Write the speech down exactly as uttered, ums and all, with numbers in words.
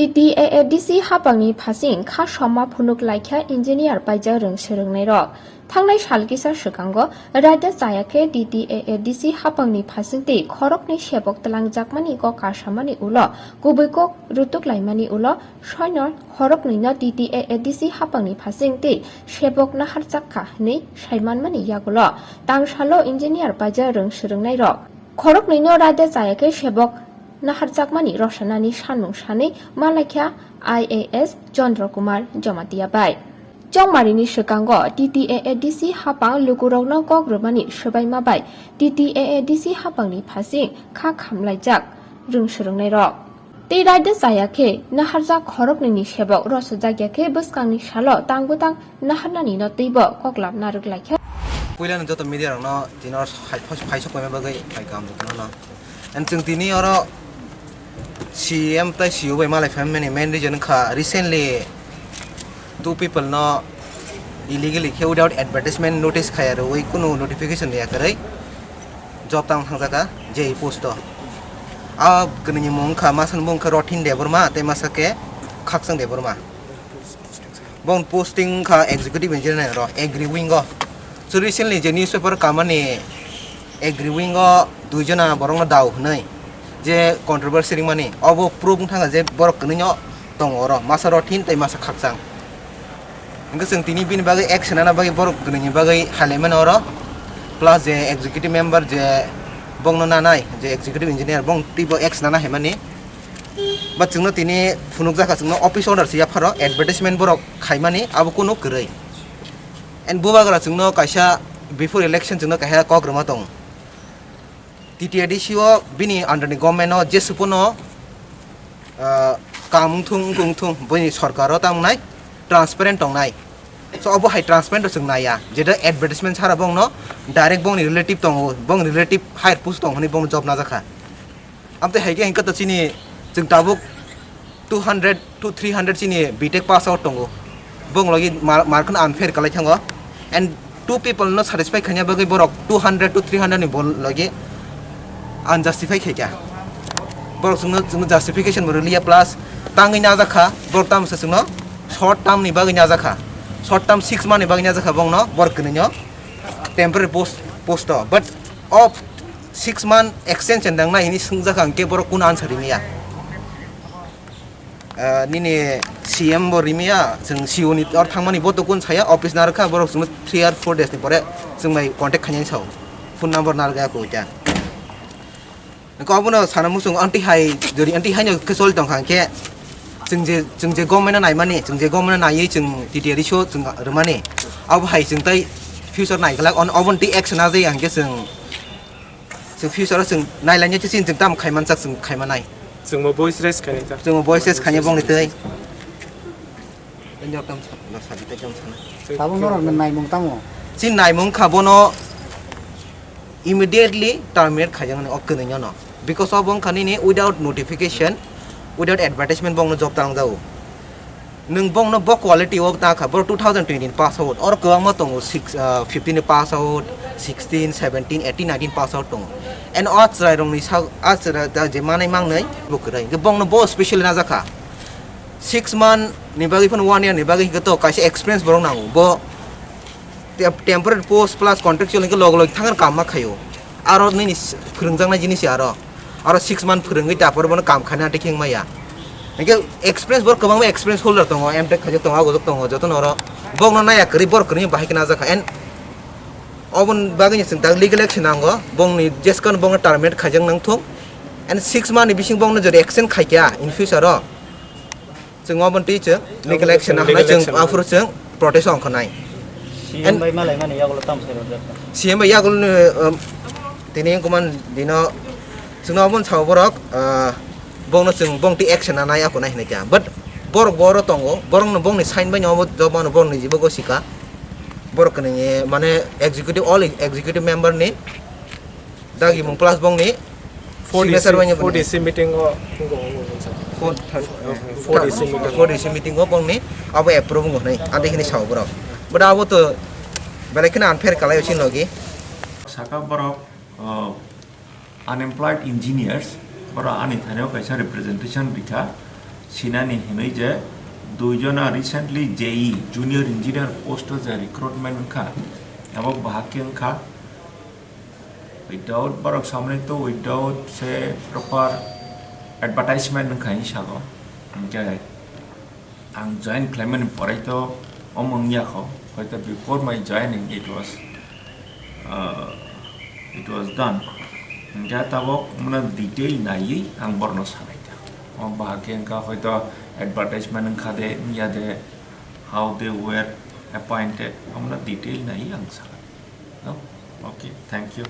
T T A A D C hapangni phasing kha somma phunuk laikha engineer paijak rwng swrwngnairok. Thangnai sal kisa swkango raida chaya khe T T A A D C hapangni phasing tei khoroknwi sebok twlangjakmani kok kasamani ulo kubui kok rutuk laimani ulo soino khoroknwino T T A A D C hapangni phasing tei sebok naharjak kha hwnwi saimanmani yagulo tangsalo engineer paijak rwng swrwngnairok. Khoroknwino raida chaya khe sebok naharjakmani rwchapnani sanmung sanwi malaikha I A S Chandra Kumar Jamatia bai. Chongmarini swkango T T A A D C hapang lukurokno kok rwmani swbaima bai T T A A D C hapangni phasing kha khamlaijak rwng swrwngnairok. Tei raida chaya khe naharjak khoroknwini sebok rwchapjakya khe bwskangni salo tang bwtang naharnanino teibo koklap narwk laikha. Puilano joto media rokno tini oro phai-, phai-, phaisok paima bagwi phai kaham jotono no. And chwng tini oro C M tai C O bai malai phaimani main reason wngkha recently two people no illegally khe without advertisement notice khaya rwui kunu notification riya kwrwi job tang thangjaka J E post o. A kwnwini mung wngkha, masa ni mung wngkha Rothin Debbarma tei masa khe Khakchang Debbarma. Bong posting wngkha executive engineer ro agri wing o. So recently je newspaper kamani agri wing o dui jona borok no dao hwnwi je controversy ringmani, obo proof wngkha je borok kwnwi no tongo oro, masa Rothin tei masa Khakchang. Hwnkhe chwng tini bini bagwi action ana bagwi borok kwnwi ni bagwi hailaimani oro, plus je executive member je bongno nanai je executive engineer bong teibo action ana haimani. Ba chwngno tini phunukjakha, chwngno office order se yapharo advertisement borok khaimani abo kunu kwrwi. And bubagra chwngno kaisa before election chwngno kaisa kok rwma tongo. T T A D C o bini under ni government o jesupono, ah, kam wngthung wngthung bini sorkar o tamo nai transparent tongnai. So obo hai transparent o chwng naiya, jeta advertisement sara bongno direct bongni relative tongo, bongni relative higher post tong hwnwi bongno job najakha. Amtwi hai khe hwnkhe to chini chwng tabuk two hundred to three hundred chini B Tech pass out tongo. Bong logi mar-, mark no unfair kalai thango. And two people no satisfy khaina bagwi borok two hundred to three hundred ni bol logi unjustify khaikha. Borok chwngno, chwngno justification bo rwliya, plus tangwi najakha borok, tamo se chwngno short term ni bagwi najakha. Short term six month ni bagwi najakha bongno borok kwnwi no temporary post, post o. But of six month extension nangnai hwnwi swngjak ang khe borok kunu answer rimiya. Ah, nini C M bo rimiya, chwng C O ni or thangmani bo to kun saya, office narwkha, borok chwngno three or four days ni pore chwng bai contact khainani sao, phone number narwkha koi ta. Ko abono sana muchung anti hai, jori anti hai no khe choli tongkha khe, chwng je, chwng je government no naimani, chwng je government no naiwi chwng T T A D C o chwng rwmani, abo hai chwng tai future naiglak, on, oboni twi action najai ang khe chwng Chwng future o chwng nailainai chwng, chwng tamo khaimanjak, chwng khaimanai. Chwngbo voice raise khainai ta. Chwngbo voice raise khainai bongni twi. Tabuk norokni naimung tamo? Chini naimung kha bono immediately terminate khaijaknai o kwnwi no. Because of wngkha nini without notification, without advertisement bongno job ta wngjago. Nwng bongno bo quality o ta kha, boro two thousand twenty ni pass out, oro kwbangma tongo, six, ah, fifteen ni pass out, sixteen, seventeen, eighteen, nineteen pass out tongo. And o chwrairokni sak, a chwrai da je manai mangnai bo kwrwi, hwnkhe bongno bo specially najakha. Six month ni bagwi phano one year ni bagwi hwnkhe to kaisa experience borok nango. Bo Te-, temporary post plus contractual hwnkhe log log thangna kam ma khaio. Aro nini s-, phwrwngjaknai jinis ya aro. Aro six month phwrwngwi tapor bono kam khaina tei kheng maya. Hwnkhe experience borok kwbangma experience holder tongo, M Tech khaijak tongo, agojak tongo, jotono oro bokno naya kwrwi borok kwrwini bahai khe najakha. And oboni bagwino chwng tak legal action nango, bongni jeskano bongno terminate khaijak nangthung. And six month ni bising bongno jodi extend khaikha in future o, Chwng obo twi chwng legal action na hwnwi chwng aphuru chwng protest ongkhornai. C M bai malaimani yagulo tamo sai rwjak kha. C M bai yagulo ni, um, tini wngkha man dino chwngno obo sao borok, uh, bongno chwng bong twi action nanai ako nai hwnwi kha. But borok bo oro tongo, borokno bongni sign bai no obo job mano borokni jibo gosika. Borok ni mane executive, all executive member ni dagimung plus bongni four D C, signature bai four D C meeting o, four, four D C meeting. Four D C meeting o bongni abo approve wngkha hwnwi ante hwnwi sao borok. But abo to belai kheno unfair kalai o chini logi. Saka borok, uh, unemployed engineers, borok ani thani o kaisa representation rikha. sinani hinwi je duijona recently J E, junior engineer post o je recruitment wngkha, abo bahai khe wngkha without borok samani to without se proper advertisement wngkha hinwi sago. Hinkhe ang join khlaimani porai to omo wngya kho, hoito before my joining it was, uh, it was done. Hinkhe tabok mano detail naiwi ang borokno sanai ta. O bahai khe wngkha hoito advertisement wngkha de, wngya de, how they were appointed, omono detail naiwi ang sanai. No? Okay, thank you.